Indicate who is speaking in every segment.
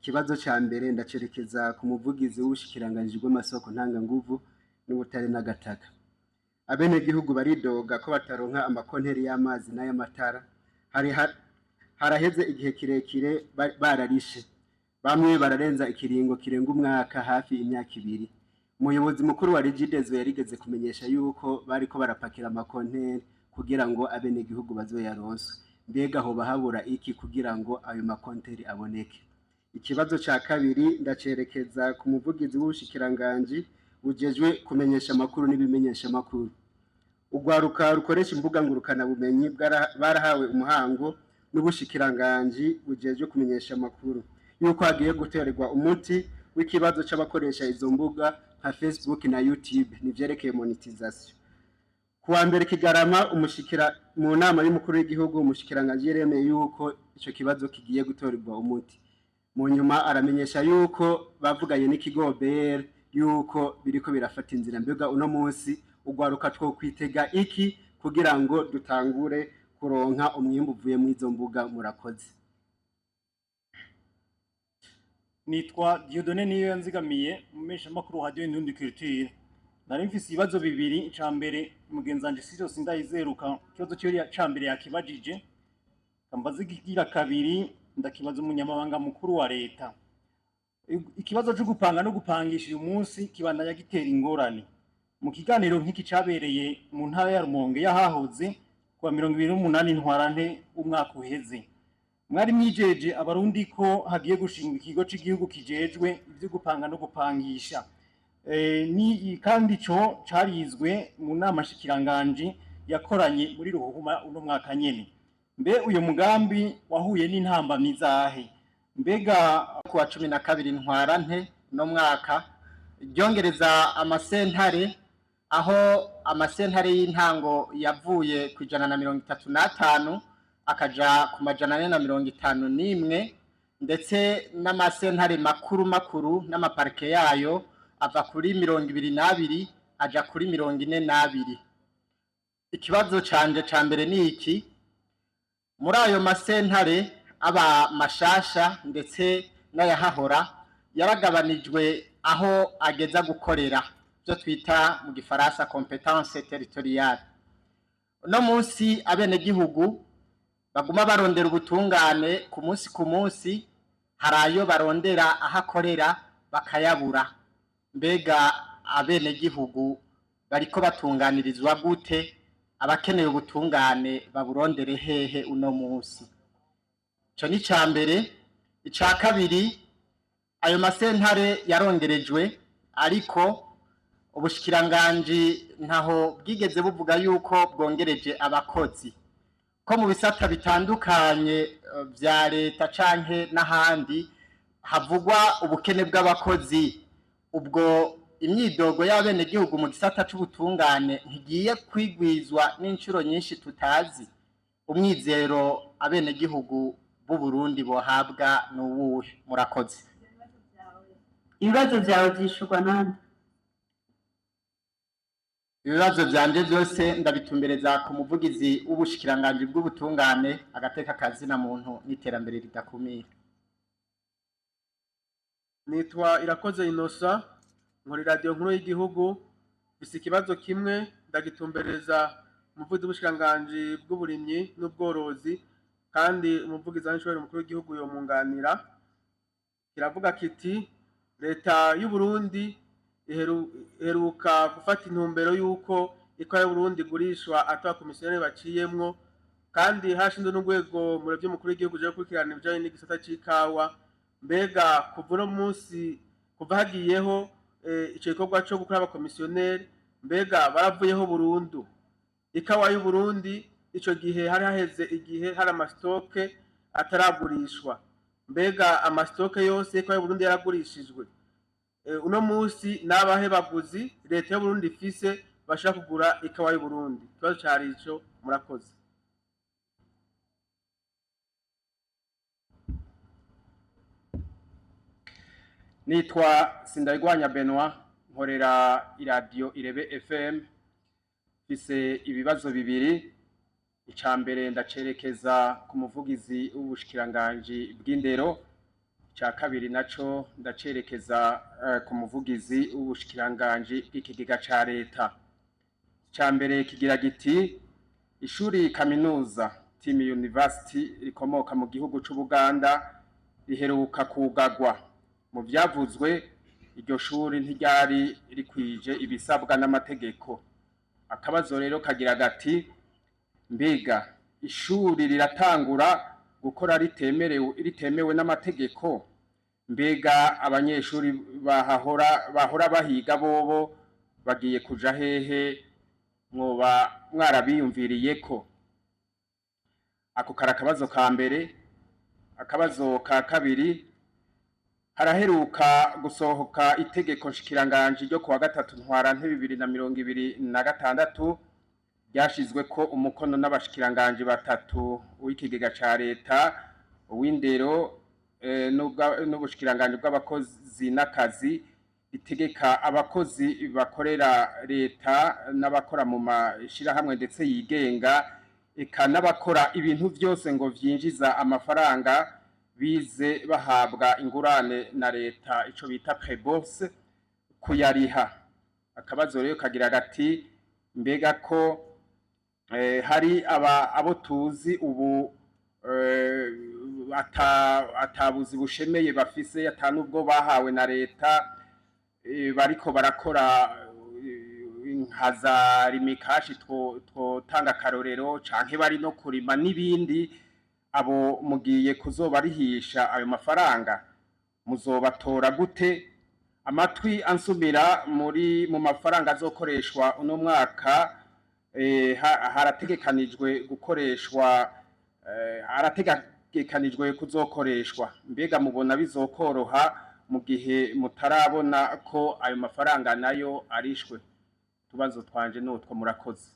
Speaker 1: Ikibazo ca mbere ndacerekeza ku muvugizi w'ubushikiranganji bw'amasoko ntanganguvu n'ubutare n'agataka. Abenegihugu baridoga ko bataronka amakonteri y'amazi n'ay'amatara. Haraheze igihe kirekire bararishe, bamwe bararenza ikiringo kirenga umwaka, hafi imyaka 2. Umuyobozi mukuru wa Regideso yarigeze kumenyesha yuko bariko barapakira amakonteri kugira ngo abenegihugu bazoyaronswe. Mbega hoba habura iki kugira ngo ayo makonteri aboneke? Ikibazo ca kabiri ndacerekeza ku muvugizi w'ubushikiranganji bujejwe kumenyesha amakuru n'ibimenyesha amakuru. Urwaruka rukoresha imbuga ngurukana bumenyi barahawe umuhango n'ubushikiranganji bujejwe kumenyesha amakuru yuko hagiye guterwa umuti w'ikibazo c'abakoresha izo mbuga nka Facebook na YouTube nivyerekeye monetization. Kuwa mbere Kigarama umushikira mu nama y'umukuru w'igihugu, umushikiranganji yaremeye yuko ico kibazo kigiye gutorerwa umuti. Mu nyuma aramenyesha yuko bavuganye n'ikigo OBR yuko biriko birafata inzira. Mbega uno munsi urwaruka two kwitega iki kugira ngo dutangure kuronka umwimbu uvuye muri izo mbuga? Murakoze.
Speaker 2: Nitwa Dieudonné niyo yanzigamiye, umumenyeshamakuru wa Radio Indundi Culture. Nari mfise ibibazo bibiri. Ica mbere, mugenzi wanje Sirius Ndayizeruka ikibazo ciwe ca mbere yakibajije. Kambaze ikigira kabiri, ndakibaza umunyamabanga mukuru wa leta. Ikibazo co gupanga no gupangisha uyu munsi kibandanya gitera ingorane. Mu kiganiro nk'iki cabereye mu ntara ya Rumonge yahahoze kuwa 28 Ntwarante umwaka uheze, mwari mwijeje abarundi ko hagiye gushingwa ikigo c'igihugu kijejwe ivyo gupanga no gupangisha. Ni kandi ico carizwe mu nama nshikiranganji yakoranye muri Ruhuhuma uno mwaka nyene. Mbe uyo mugambi wahuye n'intambamyi zahe? Mbega
Speaker 3: kuwa 12 Ntwarante no mwaka ryongereza amasentare, aho amasentare y'intango yavuye ku 135 akaja ku 451, ndetse n'amasentare makuru makuru n'amaparike yayo ava kuri 22 aja kuri 42. Ikibazo canje ca mbere ni iki: muri ayo masentare aba mashasha ndetse n'ayahahora yaragabanijwe aho ageza gukorera, byo twita mu gifaransa compétence territoriale. Uno munsi abenegihugu baguma barondera ubutungane ku munsi ku munsi, hari ayo barondera aho akorera bakayabura. Mbega abenegihugu bariko batunganirizwa gute? Abakeneye ubutungane baburondere hehe uno munsi? Ico ni ica mbere. Ica kabiri, ayo masentare yarongerejwe, ariko ubushikiranganji ntaho bwigeze buvuga yuko bwongereje abakozi, ko mu bisata bitandukanye vya leta canke n'ahandi havugwa ubukene bw'abakozi. Ubwo imyidogo y'abenegihugu mu gisata c'ubutungane ntigiye kwigwizwa n'inshuro nyinshi tutazi? Umwizero abenegihugu b'u Burundi bohabwa n'uwuhe? Murakoze.
Speaker 4: Ibibazo vyawe vyishurwa nande?
Speaker 3: Ibibazo vyanje vyose ndabitumbereza ku muvugizi w'ubushikiranganji bw'ubutungane, agateka kazina muntu n'iterambere ridakumira.
Speaker 5: Nitwa Irakoze Innocent, nkora iradiyo nkuru y'igihugu. Mfise ikibazo kimwe, ndagitumbereza umuvugizi w'ubushikiranganji bw'uburimyi n'ubworozi, kandi umuvugizi w'ishure mukuru w'igihugu yomunganira. Kiravuga kiti: leta y'u Burundi iheruka gufata intumbero y'uko ikawa y'Uburundi igurishwa ata komisiyoneri baciyemwo, kandi hashinzwe n'urwego mu biro vy'umukuru w'igihugu rujejwe gukurikirana ibijanye n'igisata c'ikawa. Mbega kuva uno munsi, kuva hagiyeho ico gikorwa co gukora abakomisiyoneri, mbega baravuyeho burundu? Ikawa y'Uburundi ico gihe hari haheze igihe hari amastoke ataragurishwa. Mbega amastoke yose y'ikawa y'Uburundi yaragurishijwe? Uno munsi n'abahe baguzi leta y'Uburundi ifise bashaka kugura ikawa y'Uburundi? Ikibazo cari ico, murakoze.
Speaker 6: Nitwa Sindayigwanya Benoit, nkorera iradiyo Irebe FM. Mfise ibibazo bibiri. Ica mbere ndacerekeza ku muvugizi w'ubushikiranganji bw'indero. Icya kabiri naco ndacerekeza ku muvugizi w'ubushikiranganji bw'ikigega ca leta. Icya mbere kigira giti: ishuri kaminuza Team University rikomoka mu gihugu c'Ubuganda riheruka kugagwa. Mu vyavuzwe, iryo shuri ntiryari rikwije ibisabwa n'amategeko. Akabazo rero kagira gati: mbega ishuri riratangura gukora ritemerewe, ritemewe n'amategeko? Mbega abanyeshuri bahahora, bahora bahiga bobo bagiye kuja hehe? Mwoba mwarabiyumviriyeko? Ako kari akabazo ka mbere. Akabazo ka kabiri: haraheruka gusohoka itegeko nshikiranganji ryo kuwa 3 Ntwarante 2026, ryashizweko umukono n'abashikiranganji batatu: uw'ikigega ca leta, uw'indero n'ubushikiranganji bw'abakozi n'akazi, ritegeka abakozi bakorera leta n'abakora mu mashirahamwe ndetse yigenga, eka n'abakora ibintu vyose ngo vyinjiza amafaranga, bize bahabwa ingurane na leta, ico bita prêt-bourse, kuyariha. Akabazo rero kagira gati: mbega ko hari abo tuzi ubu atabuzi bushemeye bafise, ata nubwo bahawe na leta, bariko barakora nka za Lumicash, twotanga akarorero, canke bari no kurima n'ibindi, abo mugiye kuzobarihisha ayo mafaranga? Muzobatora gute? Amatwi ansumira, muri mu mafaranga azokoreshwa uno mwaka harategekanijwe gukoreshwa, harategekanijwe kuzokoreshwa. Mbega mubona bizokoroha mu gihe mutarabona ko ayo mafaranga nayo arishwe? Tubazo twanje nutwo, murakoze.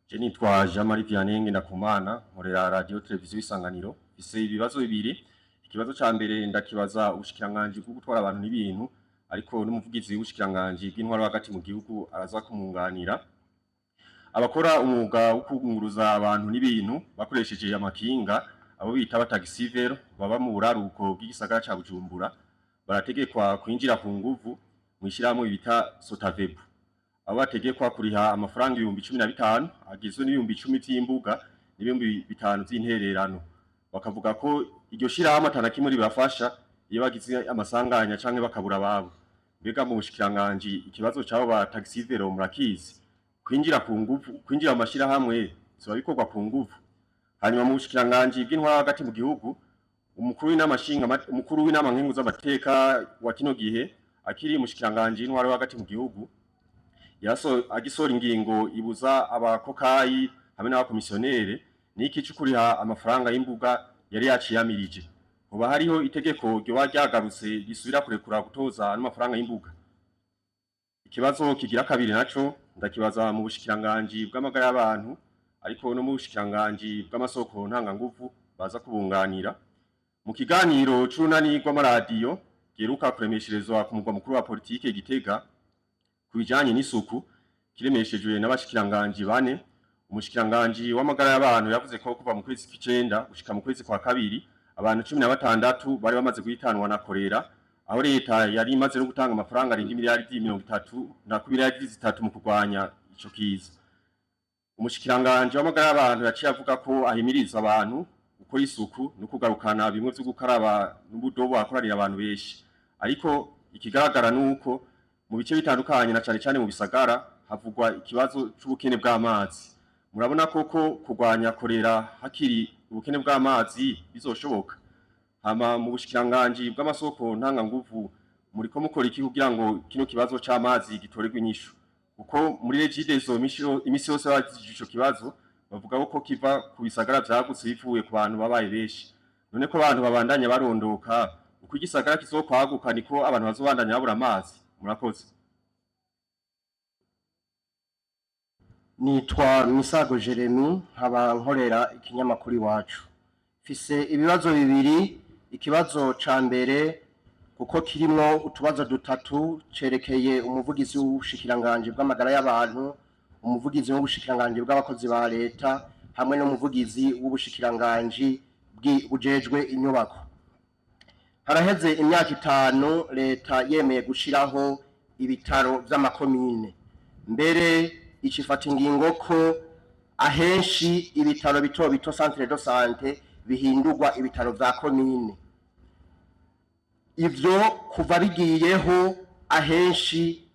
Speaker 7: Je nitwa Jean Marie Vianney Ngendakumana, nkorera radio televiziyo Isanganiro. Mfise ibibazo bibiri. Ikibazo ca mbere ndakibaza ubushikiranganji bwo gutwara abantu n'ibintu, ariko n'umuvugizi w'ubushikiranganji bw'intwaro hagati mu gihugu araza kumwunganira. Abakora umwuga wo kunguruza abantu n'ibintu bakoresheje amakinga, abo bita abataxi-vélo, baba mu buraruko bw'igisagara ca Bujumbura, barategekwa kwinjira ku nguvu mw'ishirahamwe bita Sotavebu, abo bategekwa kuriha amafaranga 15,000 agizwe n'10,000 vy'imbuga n'5,000 vy'intererano. Bakavuga ko iryo shirahamwe atana kimwe ribafasha iyo bagize amasanganya canke bakabura ababo. Mbega mu bushikiranganji ikibazo c'abo ba taxi-vélo murakizi? Kwinjira ku nguvu, kwinjira mu mashirahamwe bizoba bikorwa ku nguvu? Hanyuma mu bushikiranganji bw'intwaro hagati mu gihugu, umukuru w'inama nkenguzamateka wa kino gihe, akiri umushikiranganji w'intwaro hagati mu gihugu, agisohora ingingo ibuza abakokayi hamwe n'abakomisiyonere n'iki co kuriha amafaranga y'imbuga, yari yaciyamirije. Hoba hariho itegeko ryoba ryagarutse risubira kurekura gutoza n'amafaranga y'imbuga? Ikibazo kigira kabiri naco ndakibaza mu bushikiranganji bw'amagara y'abantu, ariko no mu bushikiranganji bw'amasoko ntanganguvu baza kubunganira. Mu kiganiro c'urunani rw'amaradiyo giheruka kuremesherezwa ku mugwa mukuru wa politike Gitega ku bijanye n'isuku, kiremeshejwe n'abashikiranganji bane, umushikiranganji w'amagara y'abantu yavuze ko kuva mu kwezi kw'icenda gushika mu kwezi kwa kabiri abantu 16 bari bamaze guhitanwa na kolera, aho leta yari imaze no gutanga amafaranga arenga imiliyaridi 30 na ku miliyaridi 3 mu kurwanya ico kiza. Umushikiranganji w'amagara y'abantu yaciye avuga ko ahimiriza abantu gukora isuku no kugarukana bimwe vyo gukaraba n'ubudobo ahakoranira abantu benshi, ariko ikigaragara nuko mu bice bitandukanye, na cane cane mu bisagara, havugwa ikibazo c'ubukene bw'amazi. Murabona koko kurwanya kolera hakiri ubukene bw'amazi bizoshoboka? Hama mu bushikiranganji bw'amasoko ntanganguvu muriko mukora iki kugira ngo kino kibazo c'amazi gitorerwe inyishu? Kuko muri Regideso imisi yose bajije ico kibazo bavuga ko kiva ku bisagara vyagutse bivuye ku bantu babaye benshi. None ko abantu babandanya barondoka, uko igisagara kizokwaguka niko abantu bazobandanya babura amazi? Murakoze.
Speaker 8: Nitwa Misago Jeremy, nkaba nkorera ikinyamakuru Iwacu. Mfise ibibazo bibiri. Ikibazo ca mbere, kuko kirimwo utubazo dutatu, cerekeye umuvugizi w'ubushikiranganji bw'amagara y'abantu, umuvugizi w'ubushikiranganji bw'abakozi ba leta Hamwe n'umuvugizi w'ubushikiranganji bujejwe inyubako. Haraheze imyaka 5 leta yemeye gushiraho ibitaro vy'amakomine, mbere icifata ingingo ko ahenshi ibitaro bito bito, centre de santé, bihindurwa ibitaro vya komine. Ivyo kuva bigiyeho, ahenshi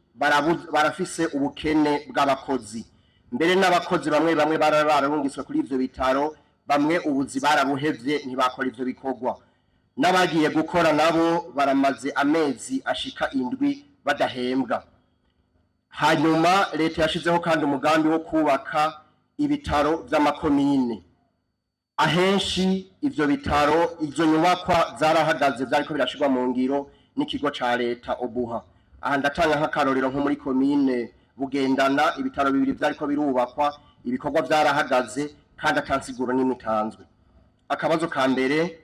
Speaker 8: barafise ubukene bw'abakozi. Mbere n'abakozi bamwe bamwe bararungiswe kuri ivyo bitaro, bamwe ubuzi barabuhevye, ntibakora ivyo bikorwa. N'abagiye gukora nabo baramaze amezi ashika 7 badahembwa. Hanyuma leta yashizeho kandi umugambi wo kubaka ibitaro vy'amakomine. Ahenshi ivyo bitaro, izo nyubakwa zarahagaze, vyariko birashirwa mu ngiro n'ikigo ca leta Obuha. Aha ndatanga nk'akarorero, nko muri komine Bugendana, ibitaro bibiri vyariko birubakwa, ibikorwa vyarahagaze kandi atansiguro n'imwe itanzwe. Akabazo ka mbere: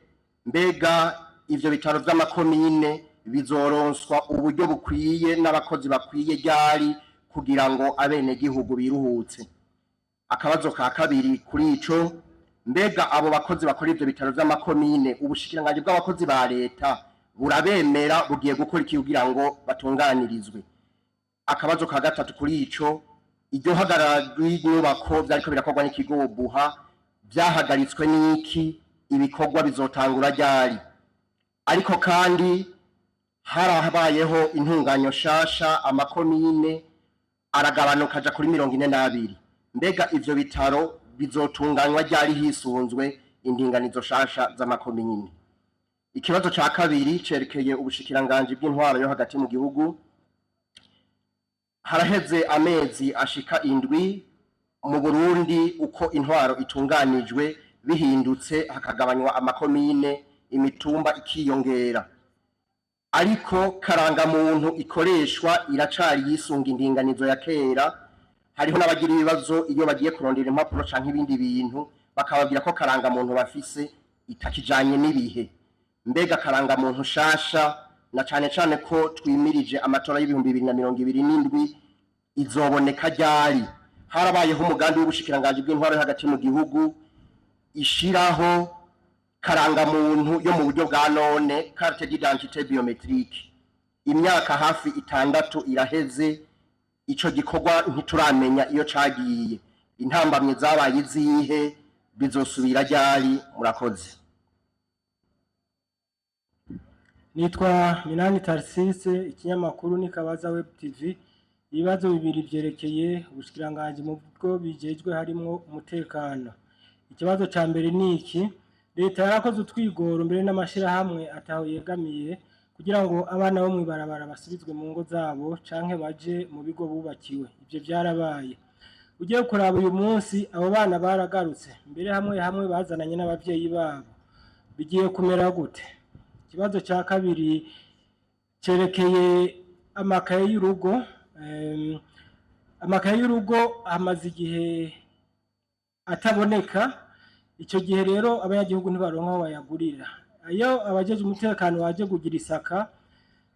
Speaker 8: mbega ivyo bitaro vy'amakomine bizoronswa uburyo bukwiye n'abakozi bakwiye ryari kugira ngo abenegihugu biruhutse? Akabazo ka kabiri kuri ico: mbega abo bakozi bakora ivyo bitaro vy'amakomine, ubushikiranganji bw'abakozi ba leta burabemera? Bugiye gukora iki kugira ngo batunganirizwe? Akabazo ka gatatu kuri ico: iryo hagarara ry'inyubako vyariko birakorwa n'ikigo Buha vyahagaritswe n'iki? Ibikorwa bizotangura ryari? Ariko kandi harabayeho intunganyo shasha, amakomine aragabanuka aja kuri 42. Mbega ivyo bitaro bizotunganywa ryari hisunzwe indinganizo shasha z'amakomine? Ikibazo ca kabiri cerekeye ubushikiranganji bw'intwaro yo hagati mu gihugu. Haraheze amezi ashika 7 mu Burundi uko intwaro itunganijwe bihindutse, hakagabanywa amakomine, imitumba ikiyongera, ariko karangamuntu ikoreshwa iracari yisunga indinganizo ya kera. Hariho n'abagira ibibazo iyo bagiye kurondera impapuro canke ibindi bintu, bakababwira ko karangamuntu bafise itakijanye n'ibihe. Mbega karangamuntu shasha, na cane cane ko twimirije amatora y'2027, izoboneka ryari? Harabayeho umugambi w'ubushikiranganji bw'intwaro yo hagati mu gihugu ishiraho karangamuntu yo mu buryo bwa none, carte d'identité biométrique. Imyaka hafi 6 iraheze, ico gikorwa ntituramenya iyo cagiye. Intambamye zabaye izihe? Bizosubira ryari? Murakoze.
Speaker 9: Nitwa Minani Tarsise, ikinyamakuru ni Kabaza Web TV. Ibibazo bibiri vyerekeye ubushikiranganji mu bwo bijejwe harimwo umutekano. Ikibazo ca mbere ni iki: leta yarakoze utwigoro, mbere n'amashirahamwe ataho yegamiye, kugira ngo abana bo mw'ibarabara basubizwe mu ngo zabo canke baje mu bigo bubakiwe. Ivyo vyarabaye. Ugiye kuraba uyu munsi, abo bana baragarutse, mbere hamwe hamwe bazananye n'abavyeyi babo. Bigiye kumera gute? Ikibazo cya kabiri cyerekeye amakaye y'urugo. Amakaye y'urugo amaze igihe ataboneka. Icyo gihe rero abanyagihugu ntibaronka aho bayagurira. Iyo abajeje umutekano baje kugira isaka,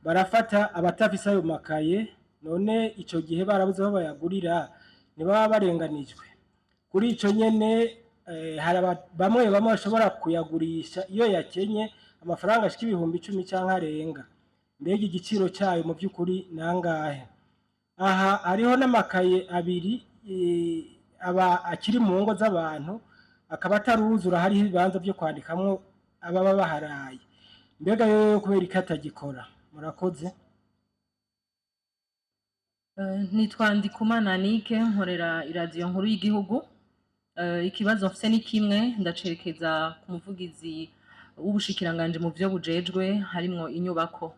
Speaker 9: barafata abatafise ayo makaye. None icyo gihe barabuze aho bayagurira, ntibaba barenganijwe? Kuri icyo nyene, hari bamwe bamwe bashobora kuyagurisha iyo yakenye, amafaranga ashika 10,000 canke arenga. Mbega igiciro cyayo mu by'ukuri nangahe? Aha hariho n'amakaye abiri aba akiri mu ngo z'abantu, akaba ataruzura, hariho ibibanza byo kwandikamwo ababa baharaye. Mbega yoyo kubera iki atagikora? Murakoze.
Speaker 10: Nitwa Ndikumana Anike, nkorera iradiyo nkuru y'igihugu. Ikibazo mfise ni kimwe, ndacerekeza ku muvugizi w'ubushikiranganji mu vyo bujejwe harimwo inyubako.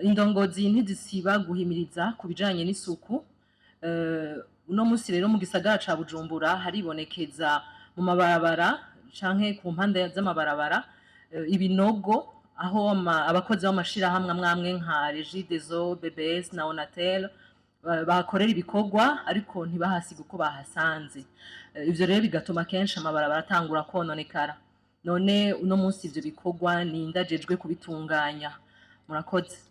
Speaker 10: Indongozi ntizisiba guhimiriza ku bijanye n'isuku. Uno musi rero mu gisagara ca Bujumbura haribonekeza mu mabarabara canke ku mpande z'amabarabara ibinogo, aho abakozi b'amashirahamwe amwe amwe nka Regideso, BBS na Onatel bahakorera ibikorwa, ariko ntibahasiga uko bahasanze. Ivyo rero bigatuma kenshi amabarabara atangura kononekara. None uno munsi ivyo bikorwa ni ndajejwe kubitunganya? Murakoze.